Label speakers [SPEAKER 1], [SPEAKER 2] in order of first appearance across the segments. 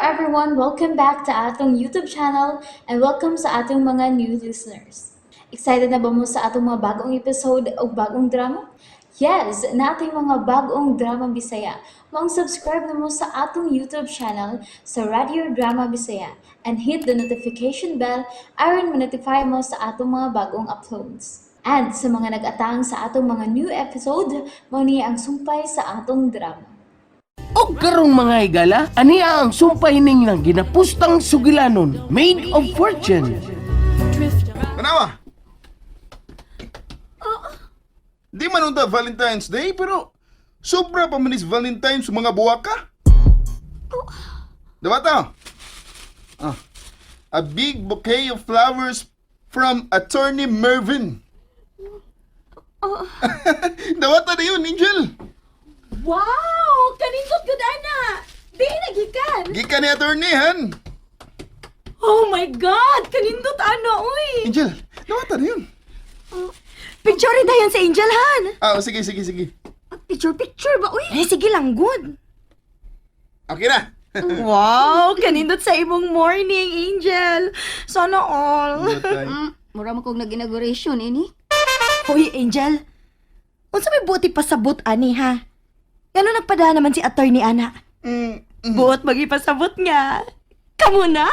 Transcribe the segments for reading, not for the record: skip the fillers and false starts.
[SPEAKER 1] everyone! Welcome back to atong YouTube channel and welcome sa atong mga new listeners. Excited na ba mo sa atong mga bagong episode o bagong drama? Yes, nating mga bagong drama Bisaya. Maong subscribe na mo sa atong YouTube channel sa Radio Drama Bisaya and hit the notification bell aron ma-notify mo sa atong mga bagong uploads. And sa mga nag-atang sa atong mga new episode, mao ni ang sumpay sa atong drama.
[SPEAKER 2] Og karong mga higala, aniya ang sumpay ning nang ginapustang sugilanon, Made of Fortune.
[SPEAKER 3] Tanawa! Di man unta Valentine's Day, pero sobra pa man is Valentine's sa mga buwaka. Diba ta? Ah, a big bouquet of flowers from Attorney Mervin. Dawata na yun, Angel.
[SPEAKER 4] Wow! Kanindot gud ana. Di nagikan.
[SPEAKER 3] Gikan ni Attorney, han.
[SPEAKER 4] Oh my God! Kanindot ana uy.
[SPEAKER 3] Angel, dawata na yun.
[SPEAKER 4] Picture dayon sa Angel han.
[SPEAKER 3] Ah, oh, sige, sige, sige.
[SPEAKER 4] Picture picture ba uy? Eh sige lang good.
[SPEAKER 3] Okay na.
[SPEAKER 4] Wow, kanindot sa imong morning, Angel. Sana all.
[SPEAKER 5] Mura mo kong nag-inauguration, ini.
[SPEAKER 4] Uy, Angel. Unsa may buot ipasabot ani ha? Ngano nagpada naman si attorney ana? Buot magipasabot nga. Kamo na?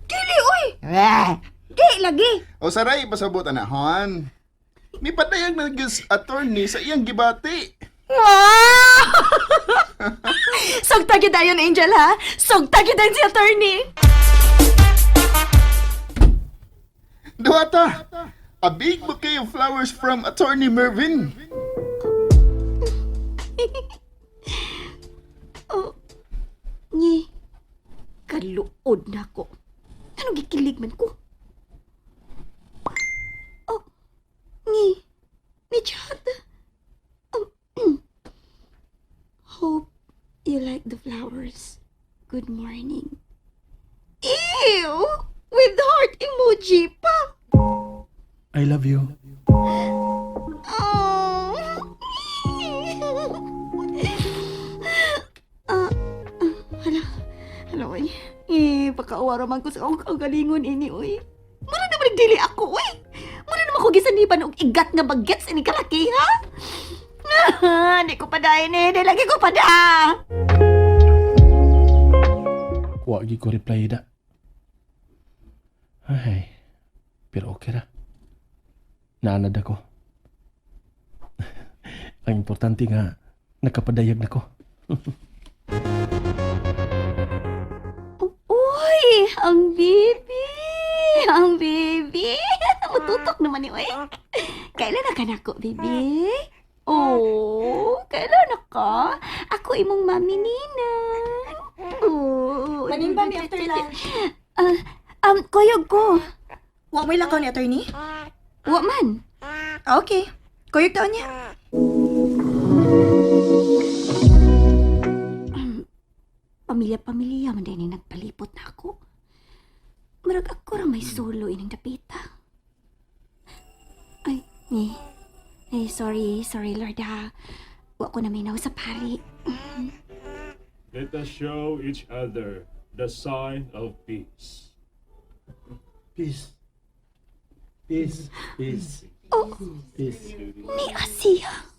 [SPEAKER 5] Dili, uy!
[SPEAKER 4] Eh.
[SPEAKER 5] Di, lagi!
[SPEAKER 3] O saray, pasabot ana, hon. Mipadayag na gyud si attorney sa iyang gibati.
[SPEAKER 4] Wow! Sugta gid dayon, Angel ha. Sugta gid dayon si attorney.
[SPEAKER 3] Duwata! A big bouquet of flowers from Attorney Mervin.
[SPEAKER 5] Nyi, kaluod na ko. Anong gikilig man ko? Oh, nyi, ni chat. Hope you like the flowers. Good morning. Ew! With heart emoji pa!
[SPEAKER 2] I love you.
[SPEAKER 5] Oh. Ah, ah, hala. Hala, oy. Eh, pakaawa man ko sa akong kaugalingon ini, oy. Mura naman nagdili ako, oy. Mura naman ko gisaniban og igat nga bagets ini kalaki, ha? Ah, di ko pa dahin eh. Di lagi ko pa da.
[SPEAKER 2] Wa gi ko reply da. Ay, pero okay ra. Naanad ako. Ang importante nga, nakapadayag na ko.
[SPEAKER 5] Uy, ang baby. Ang baby. Mututok naman ni, oy. Kailan na ka nako, baby? Oh, kailan na ka? Ako imong mami nina. Oh.
[SPEAKER 4] Manimba mi after lunch.
[SPEAKER 5] Ah, kuyog ko.
[SPEAKER 4] Wa mo'y lakaw ni attorney?
[SPEAKER 5] Wa man.
[SPEAKER 4] Ah, okay. Kuyog taon niya.
[SPEAKER 5] Pamilya-pamilya man din nagpalipot na ako. Murag ako ra may solo ining dapita. Ay, ni. Ay, sorry, sorry Lord ha. Wa ko na minaw sa pari.
[SPEAKER 6] Let us show each other the sign of peace.
[SPEAKER 2] Peace. Peace. Peace.
[SPEAKER 5] Oh.
[SPEAKER 2] Peace.
[SPEAKER 5] Ni Asiya.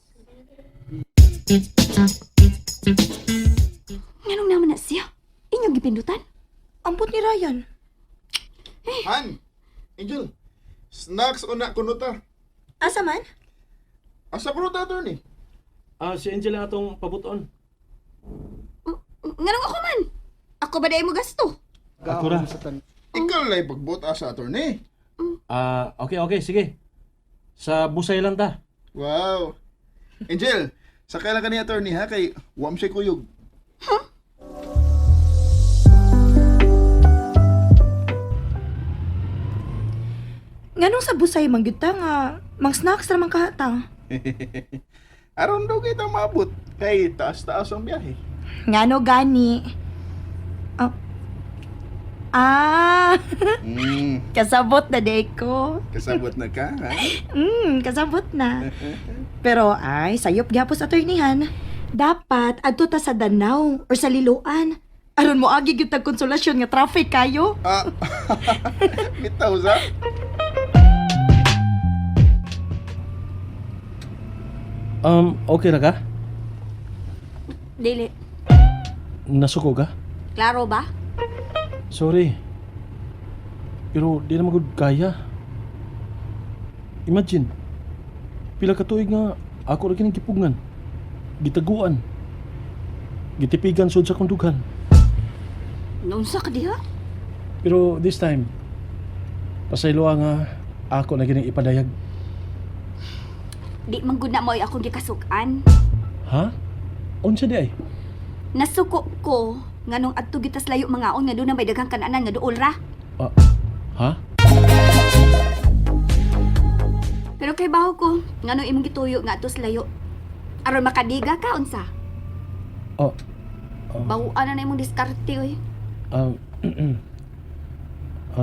[SPEAKER 5] Nganong naman na siya? Inyong gipindutan?
[SPEAKER 4] Ambot ni Ryan.
[SPEAKER 3] Han, Angel, snacks una kuno ta.
[SPEAKER 4] Asa man?
[SPEAKER 3] Asa kuno ta, attorney?
[SPEAKER 6] Ah, si Angel ang atong pabuton.
[SPEAKER 5] Nganong ako man? Ako ba dahil mo gasto?
[SPEAKER 6] Ako ra.
[SPEAKER 3] Ikaw lang pagbuta sa attorney.
[SPEAKER 6] Ah, okay, okay, sige. Sa busay lang ta.
[SPEAKER 3] Wow. Angel, sakay lang ka ni attorney ha kay wam siya kuyog.
[SPEAKER 4] Nganong sa busay man gyud ta nga mang snacks ra man kahata.
[SPEAKER 3] Aron daw kita maabot kay taas-taas ang biyahe.
[SPEAKER 4] Ngano gani? Oh. Ah, kasabot na day ko.
[SPEAKER 3] Kasabot na ka, ha?
[SPEAKER 4] Kasabot na. Pero ay, sayop gyapon sa attorneyhan. Dapat adto ta sa Danau or sa Liloan. Aron mo agi gyud tag konsolasyon nga traffic kayo.
[SPEAKER 3] Ah, bitaw sa.
[SPEAKER 6] Okay ra ka?
[SPEAKER 5] Dili.
[SPEAKER 6] Nasuko ka?
[SPEAKER 5] Klaro ba?
[SPEAKER 6] Sorry. Pero di na magud kaya. Imagine, pila ka tuig nga ako ra kining gipugngan. Gitaguan. Gitipigan sud sa akong dughan.
[SPEAKER 5] Naunsa ka diha?
[SPEAKER 6] Pero this time, pasayloa nga ako na gining ipadayag.
[SPEAKER 5] Di man gud na mo'y akong gikasukan.
[SPEAKER 6] Ha? Unsa di ay?
[SPEAKER 5] Nasuko ko nganong adto gitas layo mangaon nga doon na may daghang kananan nga duol ra.
[SPEAKER 6] Ah, ha?
[SPEAKER 5] Pero kay baho ko nganong imong gituyo nga adto sa layo. Aron makadiga ka unsa?
[SPEAKER 6] Oh,
[SPEAKER 5] Bawaan na na imong diskarte oy.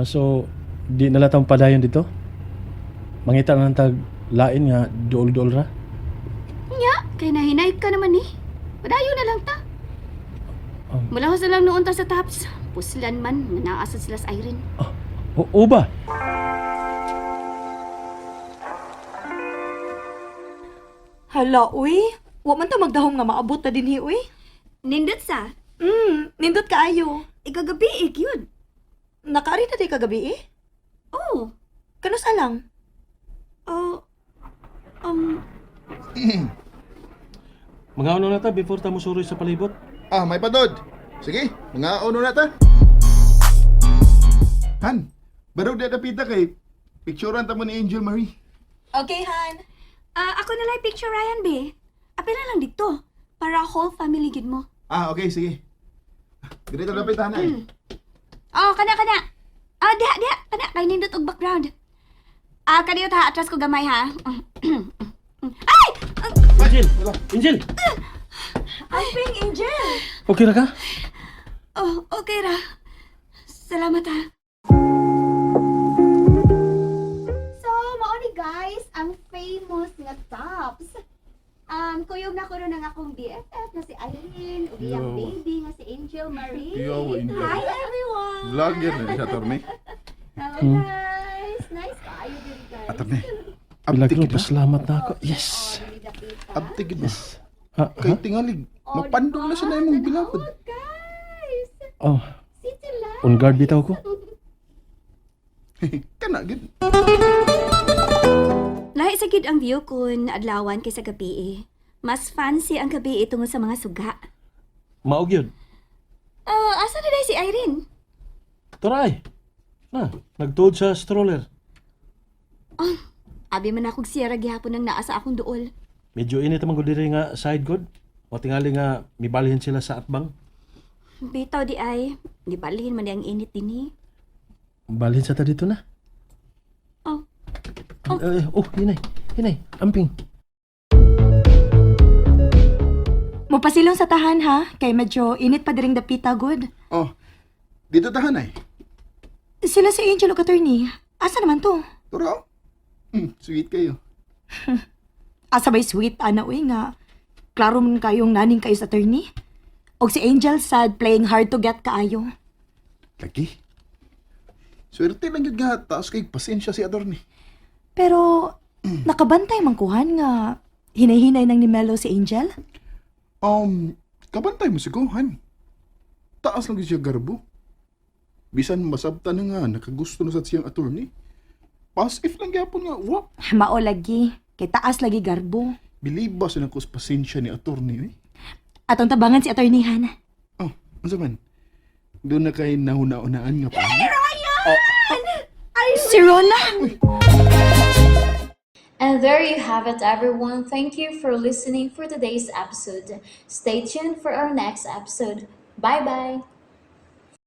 [SPEAKER 6] So di na lang padayon dito? Mangita na lang tag lain nga duol-duol ra?
[SPEAKER 5] Nya, kay nahinay ka naman eh. Padayon na lang ta. Mulahos na lang noon ta sa tops. Puslan man, nga naasad sila sa Irene.
[SPEAKER 6] Oo ba?
[SPEAKER 4] Hala, uy. Wa man ta magdahom nga maabot ta dinhi, uy.
[SPEAKER 5] Nindot sa,
[SPEAKER 4] Nindot kaayo.
[SPEAKER 5] ikagabi eh, gyud.
[SPEAKER 4] Nakaari na di kagabi eh.
[SPEAKER 5] Oh,
[SPEAKER 4] Kanus alang?
[SPEAKER 5] oh,
[SPEAKER 6] Mga ano na ta before ta musuroy sa palibot?
[SPEAKER 3] Ah, may padod. Sige, mga ono na ta. Han, barog di dapita kay picturean ta mo ni Angel Marie.
[SPEAKER 4] Okay, Han.
[SPEAKER 5] Ah, ako na lang picture Ryan, be. Apil na lang dito. Para whole family gid mo.
[SPEAKER 3] Ah, okay, sige. Dito dapita na eh.
[SPEAKER 5] Oh, kana kana. Ah, diha diha kana kay nindot og background. Ah, kaniyo ta atras ko gamay ha. Ay!
[SPEAKER 6] Angel! Angel!
[SPEAKER 4] Amping, Angel!
[SPEAKER 6] Okay ra ka?
[SPEAKER 5] Oh, okay ra. Salamat ha. So, mao ni guys ang famous nga tops. Kuyog na ko ron ang akong BFF na si Irene, ug iyang
[SPEAKER 3] Yo.
[SPEAKER 5] baby nga si Angel Marie.
[SPEAKER 3] Yo, Angel.
[SPEAKER 5] Hi everyone.
[SPEAKER 3] Vlogger na siya, Torme.
[SPEAKER 5] Hello guys. Nice kaayo diri guys.
[SPEAKER 3] Atorme.
[SPEAKER 6] Milagro,
[SPEAKER 3] Abtik gid ba?
[SPEAKER 6] pasalamat na ako. Yes!
[SPEAKER 5] Oh, diri dapita.
[SPEAKER 3] Abtik gid ba?
[SPEAKER 6] Ha?
[SPEAKER 3] Kay tingalig,
[SPEAKER 5] Oh,
[SPEAKER 3] mapandong na
[SPEAKER 5] diba?
[SPEAKER 3] siya na imong bilapod.
[SPEAKER 5] Tanawa, guys.
[SPEAKER 6] Oh,
[SPEAKER 5] City life.
[SPEAKER 6] on guard bitaw ko.
[SPEAKER 3] Kana gid.
[SPEAKER 5] Lahi sa gid ang view kun adlawan kaysa gabi eh. Mas fancy ang gabi eh tungod sa mga suga.
[SPEAKER 6] Maog yun.
[SPEAKER 5] Oh, asa na si Irene?
[SPEAKER 6] Turay! Na, nagtuod sa stroller.
[SPEAKER 5] Abi man akong siyara gihapon nang naa sa akong duol.
[SPEAKER 6] Medyo init naman gud diri nga side good. O tingali nga mibalhin sila sa atbang.
[SPEAKER 5] Bitaw di ay, di balhin man di ang init dinhi.
[SPEAKER 6] Balhin sa ta dito na.
[SPEAKER 5] Oh.
[SPEAKER 6] Oh, oh hinay. Hinay, amping.
[SPEAKER 4] Mupasilong sa tahan ha, kay medyo init pa diring dapita good.
[SPEAKER 3] Oh, dito tahan ay.
[SPEAKER 4] Sila si Angel ug attorney. Asa naman to?
[SPEAKER 3] Turo. Sweet kayo.
[SPEAKER 4] Asa bay sweet ana uy nga. Klaro man kayong naning kayo sa attorney. Og si Angel sad playing hard to get kaayo.
[SPEAKER 3] Lagi. Swerte lang gid nga taas kay pasensya si attorney.
[SPEAKER 4] Pero nakabantay man kuhan nga hinay-hinay nang ni Melo si Angel.
[SPEAKER 3] Kabantay mo siguro, han. Taas lang gid siya garbo. Bisan masabta na nga nakagusto na sa siyang attorney. Pass if lang gyapon nga wa.
[SPEAKER 4] Mao lagi, kay taas lagi garbo.
[SPEAKER 3] Believe ba silang kus pasensya ni attorney eh?
[SPEAKER 4] Atong tabangan si attorney Han.
[SPEAKER 3] Oh, unsa man? Doon na kay nahuna-unaan nga pa.
[SPEAKER 4] Si Rona!
[SPEAKER 1] And there you have it, everyone. Thank you for listening for today's episode. Stay tuned for our next episode. Bye bye.